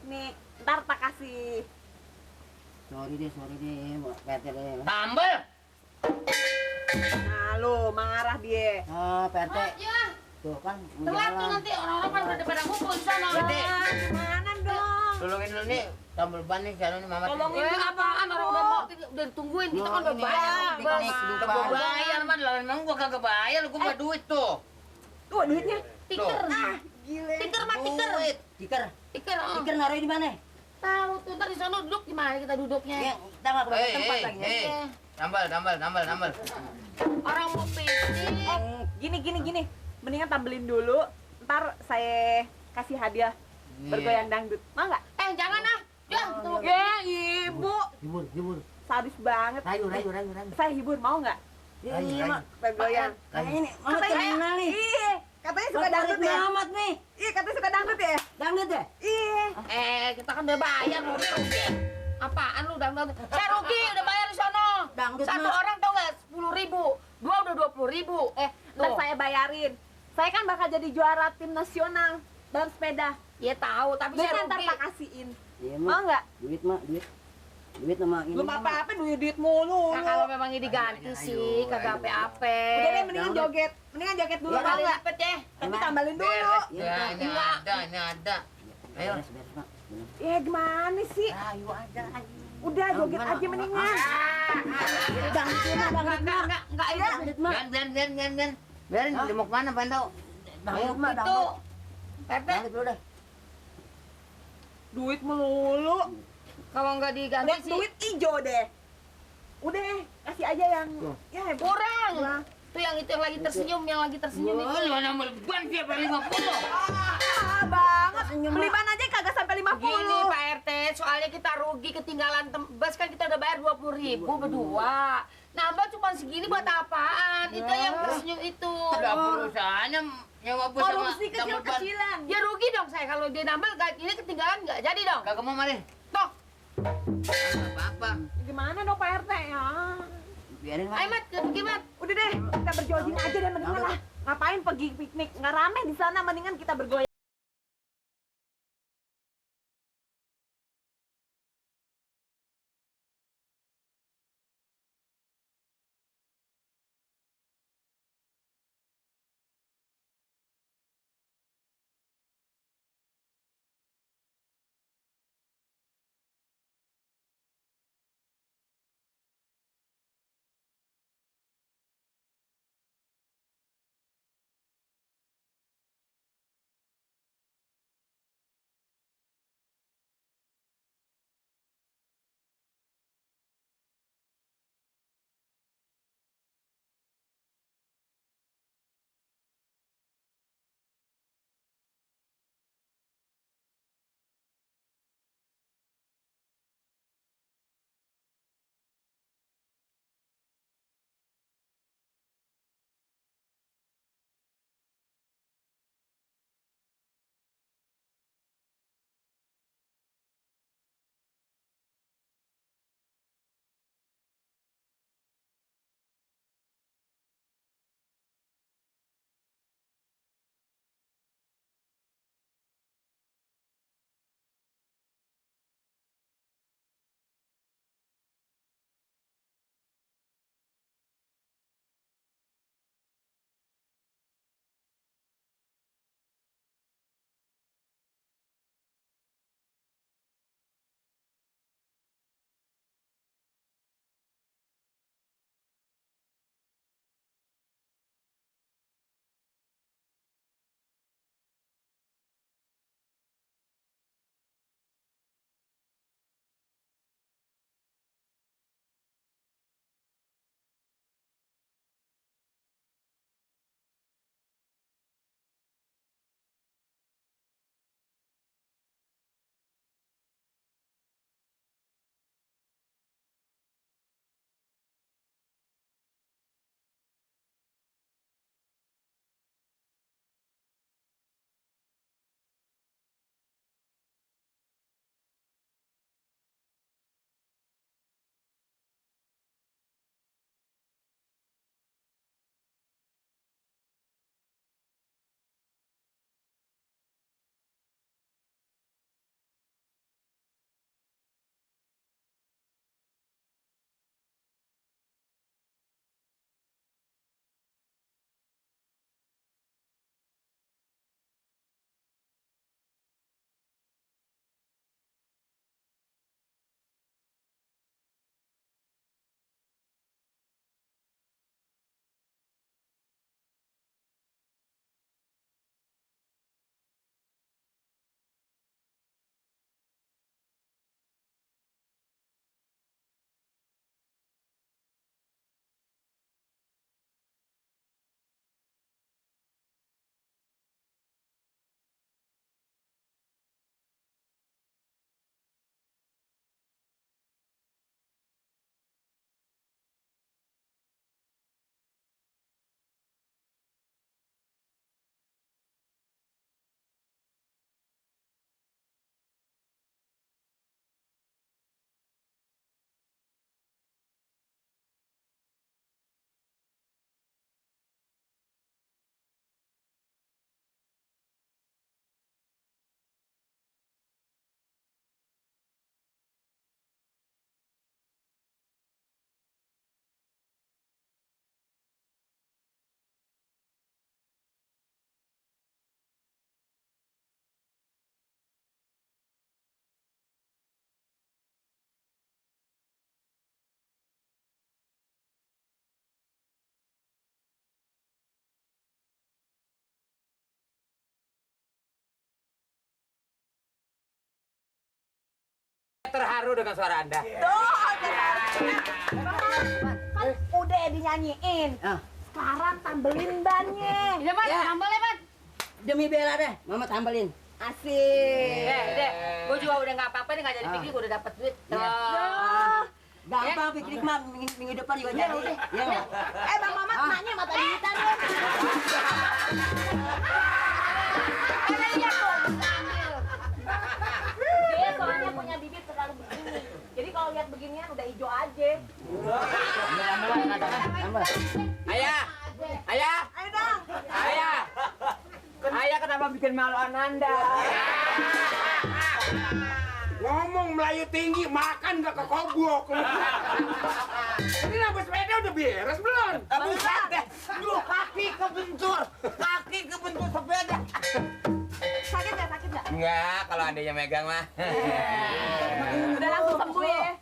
piknik. Ntar tak kasih. Sorry deh, PT deh. Tambal. Nah lo marah dia. Ah, PT. Ya, Tuh kan, mau telat tuh jalan. nanti orang-orang kan udah pada ngumpul di sana. Gede. Gimana dong? Tolongin dulu nih, tambal ban nih, sana nih Mamat. Tolongin. Apaan orang udah mau udah ditungguin kita kan udah Ini bayar. piknik, Gak gua bayar, man. Lah emang gua kagak bayar, gua gak duit tuh. Tuh duitnya. Tiker. Ah, gile. Tiker mah tiker. Duit. Tiker. Tiker. Tiker naruh di mana? Tahu tuh ntar di sana duduk di mana kita duduknya. Ya, kita nggak kedapat tempat lagi. Iya. Tambal. Orang mau piknik. Gini. Mendingan tampilin dulu. Ntar saya kasih hadiah bergoyang dangdut. Mau nggak? Jangan ah. Ya, tunggu. Ya, ibu. Hibur. Sadis banget. Rayu. Saya hibur, mau nggak? Iya, Mak. Bergoyang. Kayak ini, Mama Katanya, terkenal nih. iya, katanya suka dangdut ya? Amat nih. Iya, katanya suka dangdut ya? Dangdut ya? Iya. Kita kan udah bayar rugi. Apaan lu dangdut? Saya rugi udah bayar di sono. Dangdut, Satu Mak. orang tau nggak 10.000, dua udah 20.000. Ntar saya bayarin. Saya kan bakal jadi juara tim nasional balap sepeda. Ya tahu, tapi saya Duitnya ntar rugi. tak kasihin. Iya, Mau Mak. nggak? Duit, Mak, duit. Duit sama ini. Belum Mak. apa-apa duit mulu. Nah, kalau memang ini diganti sih, kagak apa-apa. Udah deh, mendingan Dangdut. joget. Mendingan joget dulu, Dua mau kali nggak? lipat ya. Tapi tambahin dulu. Beres. Iya, Ya, Mak. ini ada. Ayo. Beres, Mak. Bener. Ya gimana sih? Rayu aja. Udah Oh, joget gimana? aja mendingan. Dangdut, Mak. Enggak ini. Dangdut, Mak. Biarin. Biarin, Hah? dia mau kemana, pengen tahu. Dangdut, Mak. Itu. Dangdut. Pepe, Dangdut dulu deh. Duit melulu. kalau nggak diganti Lihat sih duit ijo deh. Udah, kasih aja yang ya kurang. Wah. Tuh yang itu yang lagi tersenyum itu. Oh, lu nambal ban tiap hari 50. Banget. Beli ban aja kagak sampai 50. Gini Pak RT, soalnya kita rugi ketinggalan bus kan kita udah bayar 20.000 berdua. Nambah cuma segini buat apaan? Itu yang tersenyum itu. Udah perusahaannya nyewa bus sama Korupsi tambal ban. kecil-kecilan. Ya rugi dong saya kalau dia nambah ini ketinggalan nggak jadi dong. Kagak mau mari. Toh, Apa-apa. Gimana dong Pak RT ya? Biarin, Mak. ayo Mat, pergi Mat. Udah deh, kita berjogging aja deh mendingan lah. Ngapain pergi piknik? Nggak rame di sana, mendingan kita bergoyang. terharu dengan suara Anda. Tuh, kan udah dinyanyiin. Ah. Sekarang tambelin bannya. Iya, Mat, Ya. tambal ya, Mat. Demi bela deh, Mama tambelin. Asik. Deh, gue juga udah nggak apa-apa nih, nggak jadi pikir, gue udah dapet duit. Tuh. Duh. Gampang piknik mah minggu depan juga jadi. Ya nggak? Bang Mamat nanya mata duitan dong. Iya tuh, bisa ambil. Dia soalnya punya bibit terlalu begini. Jadi kalau lihat beginian udah hijau aja. Tambah. Ayah, ayah, Ayo dong. ayah. Ayah kenapa bikin malu Ananda? Ngomong Melayu tinggi, makan gak kekobok. Ini nambah sepeda udah beres belum? Buset deh. Duh, kaki kebentur sepeda. Sakit nggak? Sakit nggak? Enggak, kalau Anda yang megang mah. Udah langsung sembuh ya.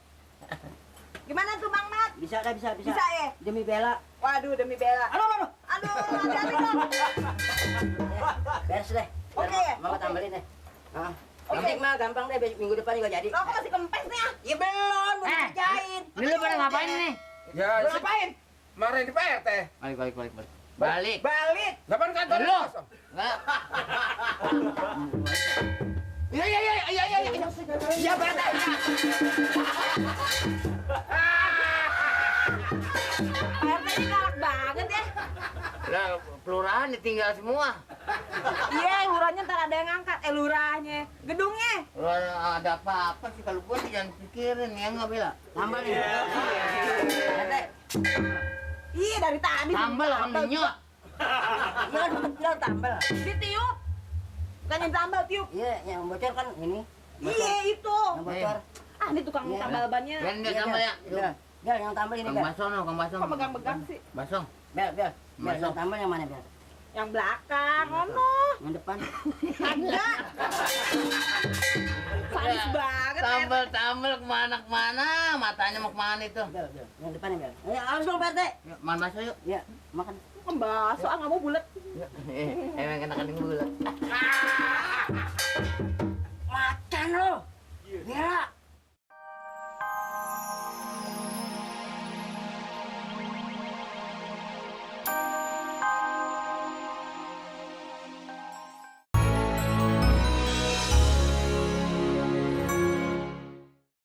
Gimana tuh Bang Mat? Bisa dah, bisa. Bisa ya? Demi bela. Waduh demi bela. Aduh, hati-hati dong. Beres deh. Oke. Mama tambelin deh. Ah. Oke. Piknik mah gampang deh, minggu depan juga jadi. Lo kok masih kempes nih ah? Ya belum, belum kerjain. Ini lu pada ngapain nih? Ya, Lu ngapain? marahin di PRT. Balik. Balik. Balik. Depan kantor Lu. kosong. Enggak. Iya. Ya, Pak. PRT ini galak banget ya. Lah, kelurahan ditinggal semua. Iya, lurahnya ntar ada yang ngangkat. Lurahnya. Gedungnya. Lah, ada apa-apa sih kalau gua jangan pikirin ya nggak Bela. Tambah nih. Ente. Iya, dari tadi. Tambal kan minyak. Iya kan bilang tambal. Ditiup. Bukan yang tambal, tiup. Iya, yang bocor kan ini. Iya, itu. Yang bocor. Ah, ini tukang Iya. tambal bannya. Kan dia Iya, tambal ya. Bel. Bel, yang tambal ini, Kang Bel. Basong, Kang Basong. Kok megang-megang sih? Basong. Bel. Bel, Masuk. yang tambal yang mana, Bel? Yang belakang, ono. Yang depan. Ada. Sadis banget. Tambal kemana, matanya mau kemana itu? Bel. Yang depan ya, Bel. Ya, harus dong, Pak RT. Yuk, makan bakso yuk. Ya, makan. Bakso, nggak mau bulat. Emang kena bulat. Makan lo. Bela.